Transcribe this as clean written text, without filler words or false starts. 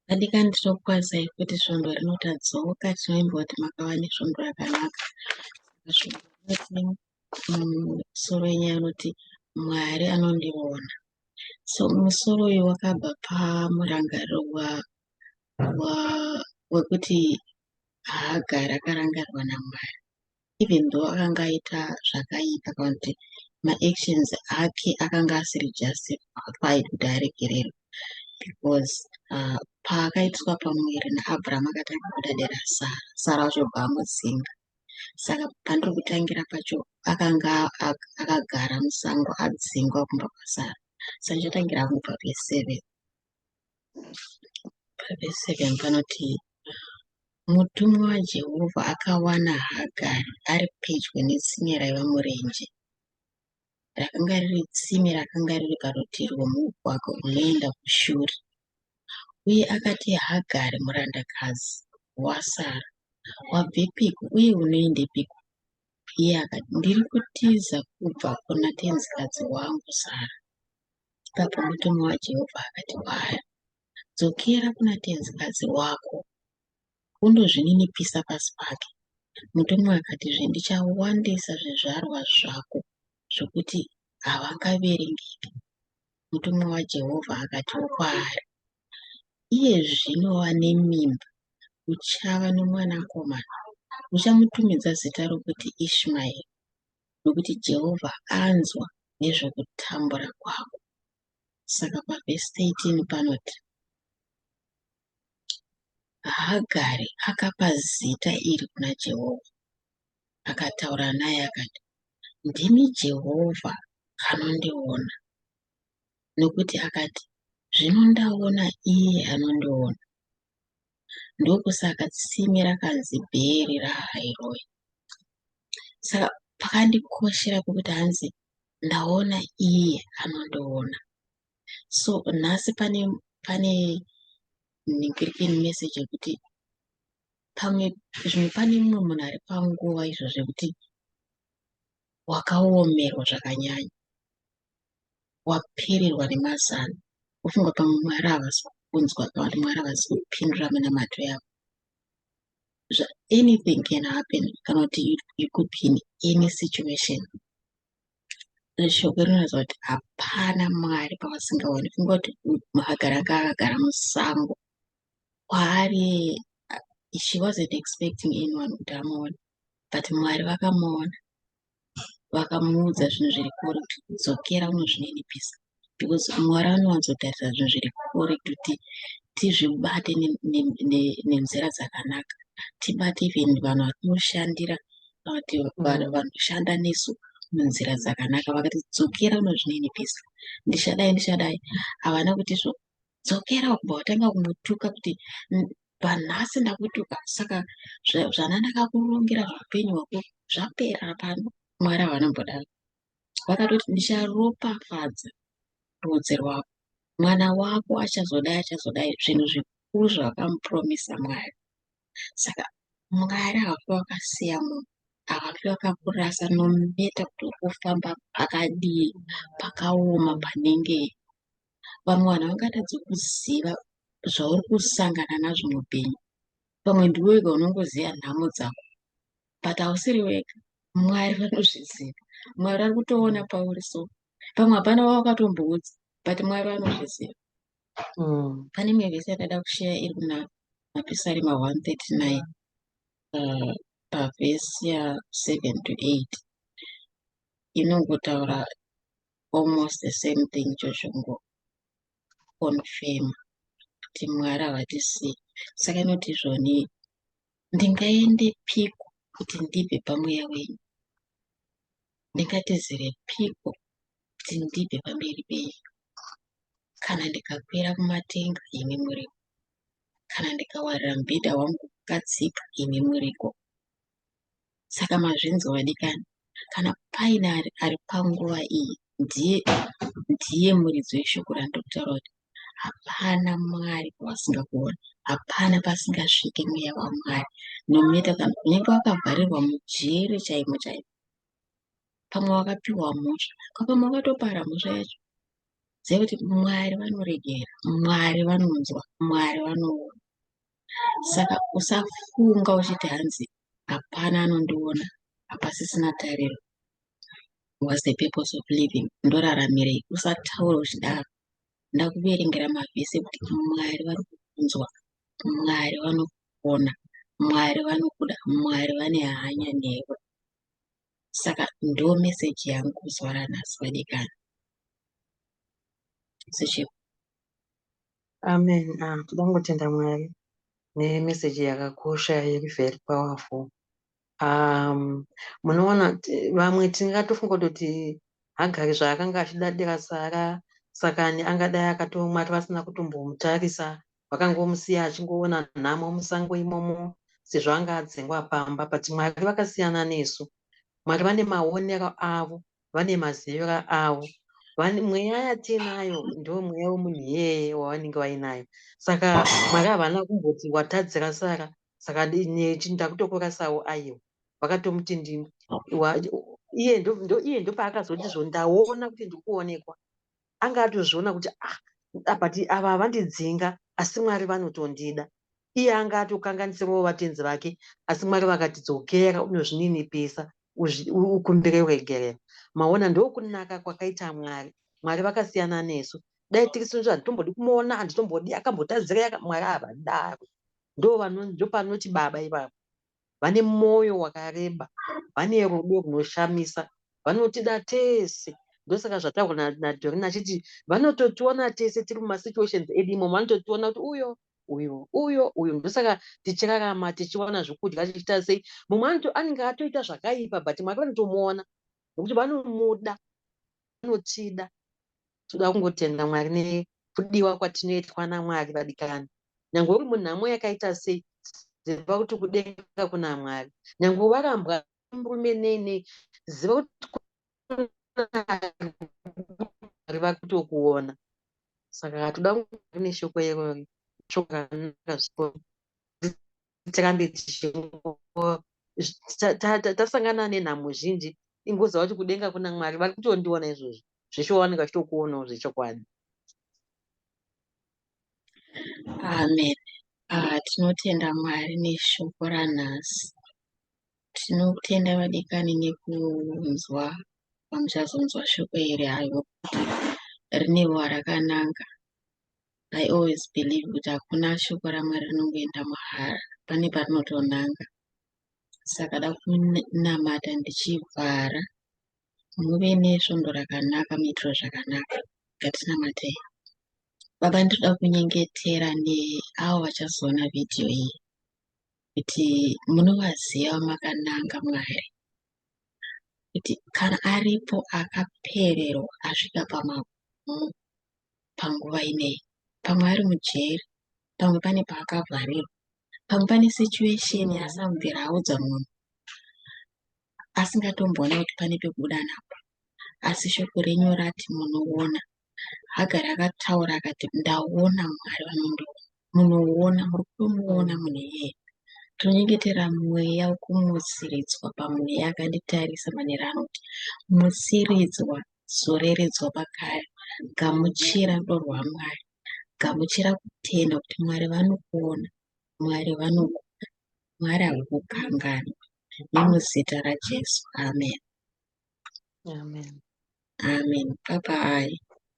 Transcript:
Vadikani tinokukwazisai kuti svondo rino tadzoka tinoimba kuti makava nesvondo rakanaka. Svondo rino tine musoro wenyaya unoti Mwari anondiona. So musoro uyu wakabva pamurangariro wekuti Hagari akarangarirwa naMwari even though akanga aita zvakaipa kana kuti maactions ake akanga asiri justified kuti aregererwe because paakaitiswa pamuviri naAbraham akatanga kudadira Sara, Sara wacho bva amudzinga. Saka pandiri kutangira pacho akanga akagara musango adzingwa kumba kwaSara. Saka ndichatangira hangu pavhesi 7. Pavhesi 7 panoti mutumwa waJehovha akawana Hagari ari pedyo netsime raiva murenje. Rakanga riri tsime rakanga riri parutivi rwomugwagwa unoenda kuShuri. Uye akati, Hagari, murandakadzi waSara, wabvepiko uye unoendepiko? Iye akati, Ndiri kutiza kubva kuna tenzikadzi wangu Sara. Ipapo mutumwa waJehovha akati kwaari, Dzokera kuna tenzikadzi wako undozvininipisa pasi pake. Mutumwa akatizve, Ndichawandisa zvizvarwa zvako zvokuti havangaverengeki. Mutumwa waJehovha akatiwo kwaari, Iye zvino wava nemimba, uchava nomwanakomana, uchamutumidza zita rokuti Ishmaeri, nokuti Jehovha anzwa nezvokutambura kwako. Saka pavhesi 13 panoti, Hagari akapa zita iri kuna Jehovha, akataura naye akati, Ndimi Jehovha anondiona. Nokuti akati, Zvino ndaona iye anondiona. Ndokusaka tsime rakanzi Bheeri raHairoi. Saka pakandikoshera pekuti hanzi ndaona iye anondiona. So nhasi pane pane ningirikini message yekuti pamwe zvimwe pane mumwe munhu ari panguva izvo zvekuti wakaomerwa zvakanyanya wapererwa nemazano wofunga pamwe Mwari havasi kunzwa kana kuti Mwari havasi kupindura minamato yako. Anything can happen kana kuti you could be in any situation. Shoko rinoratidza kuti hapana Mwari pavasingaoni. Funga kuti agara anga akagara musango kwaari, she wasn't expecting anyone kuti amuone, but Mwari vakamuona vakamuudza zvinhu zviri correct, dzokera unozvininipisa, because Mwari anowanzotarisa zvinhu zviri correct kuti tizvibate nenzira dzakanaka, tibate even vanhu vatinoshandira kana kuti vanoshanda nesu munzira dzakanaka. Vakati dzokera unozvininipisa, ndichadai ndichadai. Havana kuti izvo dzokera kubva watanga kumutuka kuti panhasi ndakutuka, saka zvana ndakakurongera zveupenyu hwako zvapera pano. Mwari havana kumbodaro, vakatoti ndicharopafadza rudzi rwako, mwana wako achazodai achazodai, zvinhu zvikuru zvavakamupuromisa Mwari. Saka Mwari havafi vakasiya munhu, havafi vakakurasa nometa kuti uri kufamba pakadii, pakaoma panenge. Vamwe vanhu vangatadze kuziva zvauri kusangana nazvo muupenyu. Pamwe ndiwe wega unongoziva nhamo dzako, but hausiri wega. Mwari vanozviziva. Mwari ari kutoona pauri, so pamwe hapana wawakatomboudza, but Mwari vanozviziva. Pane imwe vhesi yandada kusheya iri kuna Mapisarema 139 pavhesi ya7 to 8, inongotaura almost the same thing ichocho, ngo-confirm kuti Mwari havatisiyi. Saka inoti izvoni, ndingaende piko kuti ndibve pamweya wenyu? Ndingatizire piko kuti ndibve pamberi penyu? Kana ndikakwira kumatenga, imi muriko; kana ndikawarira mubhedha wangu wakadzika, imi muriko. Saka mazvinzwa vadikani, kana paine ari panguva iyi, ndiye ndiye muridzi weshoko randiri kutaura kuti hapana Mwari pavasingakuoni, hapana pasingasvike mweya waMwari, nometa kana kunyange wakavharirwa mujeri chaimo chaimo, pamwe wakapiwa mhosva, pamwe wakatopara mhosva yacho. Ziva kuti Mwari vanoregera, Mwari vanonzwa, Mwari vanoona. Saka usafunga uchiti hanzi hapana anondiona, hapasisina tariro. What's the purpose of living? Ndoraramirei? Usataura uchidaro. Ndakuverengera mavhesi ekuti Mwari vari kukunzwa, Mwari vanokuona, Mwari vanokuda, Mwari vane hanya newe. Saka ndo meseji yangu zuva ranhasi vadikani. Sechipo. Amen. Ah, toda kungotenda Mwari nemeseji yakakosha iri very powerful. Munoona vamwe tingatofunga kutoti Hagari zvaakanga achidadira Sara, saka angadai akatomwari vasina kutombomutarisa, vakangomusiya achingoona nhamo musango imomo sezvo anga adzingwa pamba. But Mwari vakasiyana nesu. Mwari vane maonero avo, vane maziviro avo. Mweya yatinayo ndo mweya wemunhu iyeye wavanenge vainayo. Saka Mwari havana kumboti watadzira Sara, saka ndakutokurasawo aiwa. Vakatomuti iye iye ndopaakazoti zvo ndaona kuti ndiri kuonekwa. Anga atozviona kuti ah, but ava vandidzinga asi Mwari vanotondida. Iye anga atokanganisirawo vatenzi vake asi Mwari vakati dzokera unozvininipisa ukumbire ruregerero. Maona ndokunaka kwakaita Mwari. Mwari vakasiyana nesu. Dai tiri sunzu handitombodi kumuona, handitombodi akambotadzira Mwari havadaro. Ndopanoti baba ipapo. Vane mwoyo wakareba, vane rudo runoshamisa, vanotida tese. Ndosaka zvataurwa naDorina achiti vanototiona tese tiri mumasituations edu imomo, vanototiona kuti uyo, uyo, uyo, uyo. Ndosaka tichirarama, tichiwana zvokudya, tichiita sei. Mumwe anenge atoita zvakaipa but Mwari vanotomuona nekuti vanomuda, vanotida. Toda kungotenda Mwari nekudiwa kwatinoitwa naMwari vadikani. Nyangwe uri munhamo yakaita sei, ziva kuti kudenga kuna Mwari. Nyangwe warambwa murume nei nei, ziva kuti Mwari vari kutokuona. Saka toda Mwari neshoko irori, shoko rakanaka zvikuru. Tirambe tasangana nenhamo zhinji, ingoziva kuti kudenga kuna Mwari, vari kutondiona izvozvo. Zveshe vanenge vachitokuonawo zvechokwadi. Amen. Tinotenda Mwari neshoko ranhasi. Tinotenda vadikani nekunzwa pamuchazonzwa shoko iri hayo kuti rine warakananga. I always believe kuti hakuna shoko raMwari rinongoenda mahara, pane parinotonanga. Saka da kunamata ndichivhara. Muve nesvondo rakanaka, muitiro zvakanaka. Ngatinamatei. Baba, ndinoda kunyengetera neavo vachazoona vhidhiyo iyi kuti munovaziva makananga Mwari. Kuti kana aripo akapererwa asvika pamagumo panguva ineyi, pamwe ari mujeri, pamwe pane paakavharirwa, pamwe pane situation yaasambobvira audza munhu, asingatomboona kuti pane pekubuda napo. Asi shoko renyu rati munoona. Hagari akataura akati ndaona Mwari vanondiona. Munoona, muri kutomuona munhu iyeye. Tinonyengetera mweya wekumutsiridzwa pamweya akanditarisa manheru ano kuti mutsiridzwa, zoreredzwa pakare, gamuchira rudo rwaMwari, gamuchira kutenda kuti Mwari vanokuona, Mwari vanokuda, Mwari havakukanganwi. Nemuzita raJesu, amen. Amen. Amen. Bye bye.